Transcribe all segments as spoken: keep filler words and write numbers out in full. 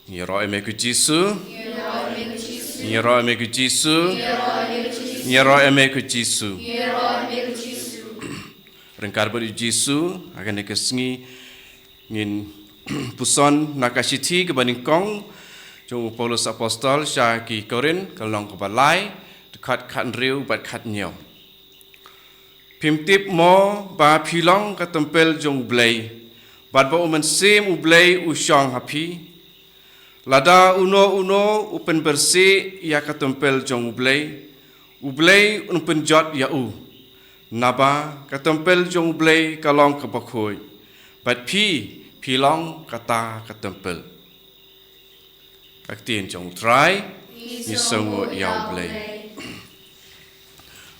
Ngi ïaroh ïa me ko Jisu. Ngi ïaroh ïa me ko Jisu. Ngi ïaroh ïa me ko Jisu. Ryngkat bad u Jisu, ha kane ka sngi ngin puson na ka shithi kaba nyngkong jong u Paulus Apostol sha ki Korinth, ka lynnong kaba lai, dkhot khathynriew bad khathynñiew. Phim tip mo ba phi long ka templ jong U Blei, bad ba U Mynsiem U Blei u shong ha phi? Lada uno uno u pynbieit ïa ka templ jong U Blei, U Blei un pynjot ïa u. Naba ka templ jong U Blei ka long kaba khuid, bad phi, phi long kata ka templ. Ka ktien jong U Trai. Ngi sngewnguh ïa U Blei.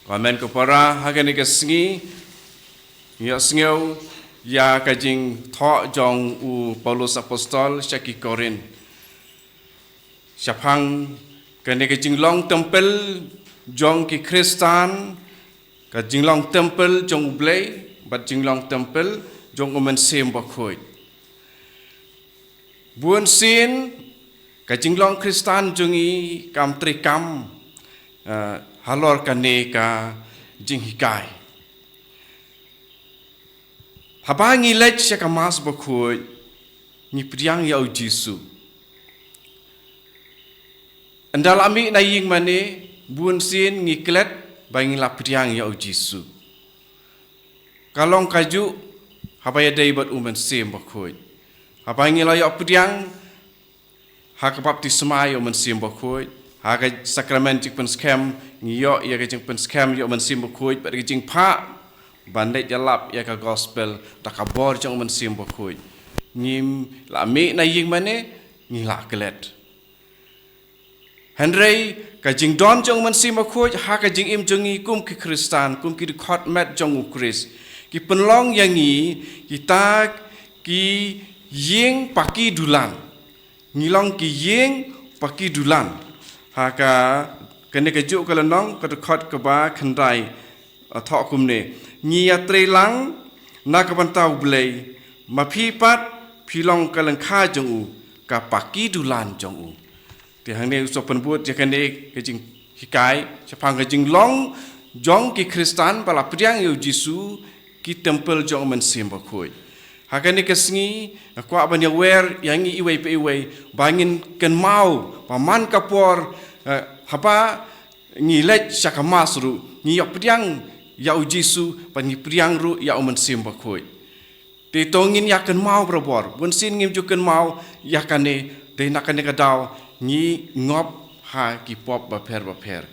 Ko hynmen ko para, ha kane ka sngi ngi ïohsngew ïa ka jingthoh jong u Paulus Apostol sha ki Korinth shaphang kane ka jinglong templ jong ki Khristan, ka jinglong templ jong U Blei bad jinglong templ jong U Mynsiem Bakhuid. Bunsien ka jinglong Khristan jong ngi kam treikam, eh, halor kane ka jinghikai. Haba ngi leit sha ka Mass Bakhuid, ngi pdiang ïa u Jisu. Ynda la mih na ïing mane, bunsien ngi klet ba ngi la pdiang ïa u Jisu. Ka long kajuh haba ïadei bad U Mynsiem Bakhuid. Haba ngi la ïoh pdiang ha ka baptisma ïa U Mynsiem Bakhuid, ha ka sakramen jingpynskhem ngi ïoh ïa ka jingpynskhem ïa U Mynsiem Bakhuid bad ka jingphah ban leit ïalap ïa ka gospel da ka bor jong U Mynsiem Bakhuid. Ngim la mih na ïing mane, ngi la klet. Hynrei ka jingdon jong U Mynsiem Bakhuid ha ka jingim jong ngi kum ki Khristan, kum ki dkhot met jong U Khrist, ki pynlong ïa ngi kita ki ïing paki dulan. Ngi long ki ïing paki dulan. Ha ka, kane kajuh ka lynnong, ka dkhot kaba khyndai, eh, thoh kumne: Ngi ïatreilang na ka bynta U Blei, ma phi pat phi long ka lyngkha jong u, ka paki dulan jong u. Te hangne u sa pynbud ïa kane ka jinghikai shaphang ka jinglong jong ki Khristan ba la pdiang ïa u Jisu, ki templ jong U Mynsiem Bakhuid. Ha kane ka sngi nga kwah ban ïawer ïa ngi iwei pa iwei ba ngin kynmaw ba man ka por, eh, haba ngi leit sha ka Mass ruh, ngi ïoh pdiang ïa u Jisu bad ngi pdiang ruh ïa U Mynsiem Bakhuid. Te to ngin ïa kynmaw barabor. Bunsien ngim ju kynmaw ïa kane, dei na kane ka daw ngi ngop ha ki pop bapher bapher.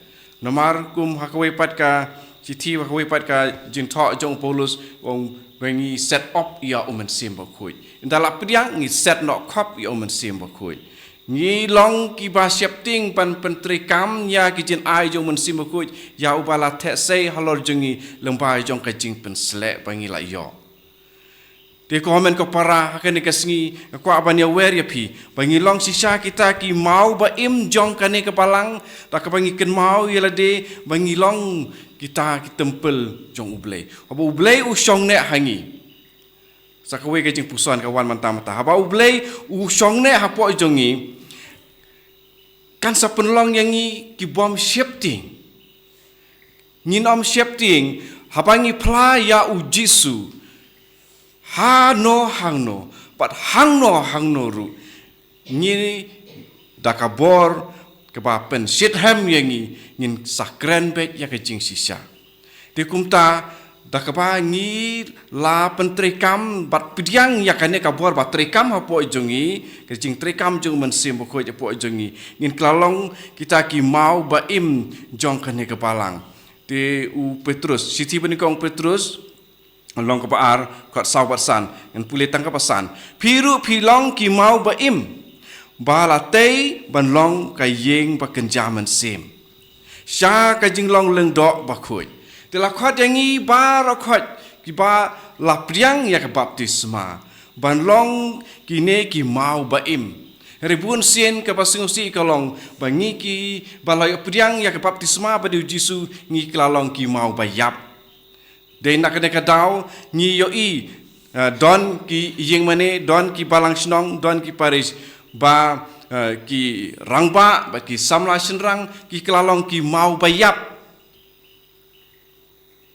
Namar kum ha kawei pat ka shithi, ha kawei pat ka jingthoh jong u Paulus, u ong ba ngi set op ïa U Mynsiem Bakhuid. Ynda la pdiang ngi set noh khop ïa U Mynsiem Bakhuid. Ngi long kiba sheptieng ban pyntreikam ïa ki jingai jong U Mynsiem Bakhuid, ïa uba la theh sei halor jong ngi lyngba jong ka jingpynsleh ba ngi la ïoh. Te ko hynmen ko para, ha kane ka sngi nga kwah ban ïawer ïa phi ba ngi long shisha kita ki maw ba im jong kane ka balang, da kaba ngi kynmaw ïa lade ba ngi long kita ki templ jong U Blei. Haba U Blei u shong neh ha ngi. Sa kawei ka jingpuson ka wan mynta mynta. Haba U Blei u shong neh hapoh jong ngi, kan sa pynlong ïa ngi kibym sheptieng. Ngin ym sheptieng haba ngi phla ïa u Jisu hangno hangno, bad hangno hangno ruh, ngi da ka bor kaba pynshitrhem ïa ngi, ngin sa kren beit ïa ka jingshisha. Te kumta, da kaba ngi la pyntreikam bad pdiang ïa kane ka bor ba treikam hapoh jong ngi, ka jingtreikam jong U Mynsiem Bakhuid hapoh jong ngi, ngin kylla long kita ki maw ba im jong kane ka balang. Te u Petrus, shithi banyngkong Petrus, lynnong kaba ar, dkhot saw bad san, ngan pule tang kaba san. Phi ruh phi long ki maw ba im, ba la tei ban long ka ïing ba kynja mynsiem sha ka jinglong lyngdoh bakhuid. Te la khot ïa ngi baroh khoit kiba la pdiang ïa ka baptisma ban long kine ki maw ba im. Hynrei bunsien kaba sngewsih ka long ba ngi kiba la ïoh pdiang ïa ka baptisma ba dei u Jisu, ngi kylla long ki maw ba ïap. Dei na kane ka daw ngi ïohi, eh, don ki ïing mane, don ki balang shnong, don ki parish ba eh, ki rangbah bad ki samla shynrang ki la long ki maw ba ïap.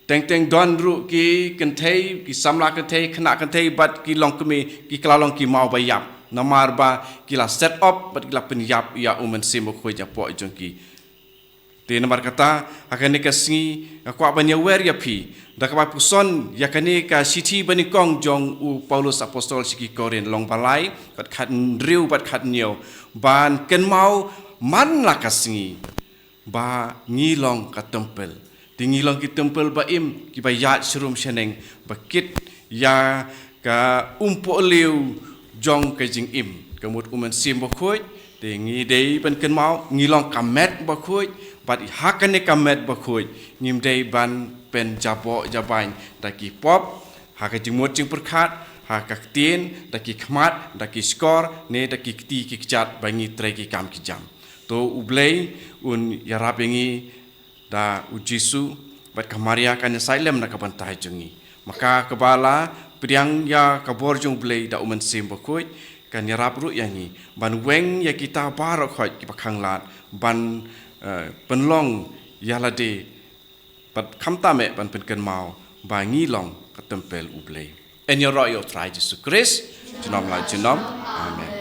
Teng teng don ruh ki kynthei, ki samla kynthei, khynnah kynthei bad ki longkmie ki la long ki maw ba ïap. Namar ba ki la set up bad ki la pynïap ïa U Mynsiem Bakhuid hapoh jong ki. Te namar kata, ha kane ka sngi, nga kwah ban ïawer ïa phi da kaba puson ïa kane ka shithi banyngkong jong u Paulus Apostol sha ki Korinth lynnong ba lai, bad khathynriew bad khathynñiew, ban kynmaw man la ka sngi ba ngi long ka templ. Te ngi long ki templ ba im, kiba ïaid sharum shaneng, ba kit ïa ka umpohliew jong ka jingim, ka mut U Mynsiem Bakhuid. Te ngi dei ban kynmaw, ngi long ka met bakhuid, bad ha kane ka met bakhuid, ngim dei ban pynjaboh jabain da ki pop, ha ka jingmut jingpyrkhat, ha ka ktien, da ki khmat, da ki shkor, ne da ki kti ki kjat ba ngi trei ki kam ki jam. To U Blei un ïarap ïa ngi da U Jisu bad ka Maria kan ïasaid lem na ka bynta jong ngi. Ma ka kaba la pdiang ïa ka bor jong U Blei da U Mynsiem Bakhuid, kan ïarap ruh ïa ngi ban weng ïa kita baroh khoit kiba khanglad, ban, eh, pynlong ïa lade, bad khamtam eh ban pynkynmaw ba ngi long ka templ U Blei. Yn ïaroh ïa U Trai Jisu Khrist junom la junom. Amen.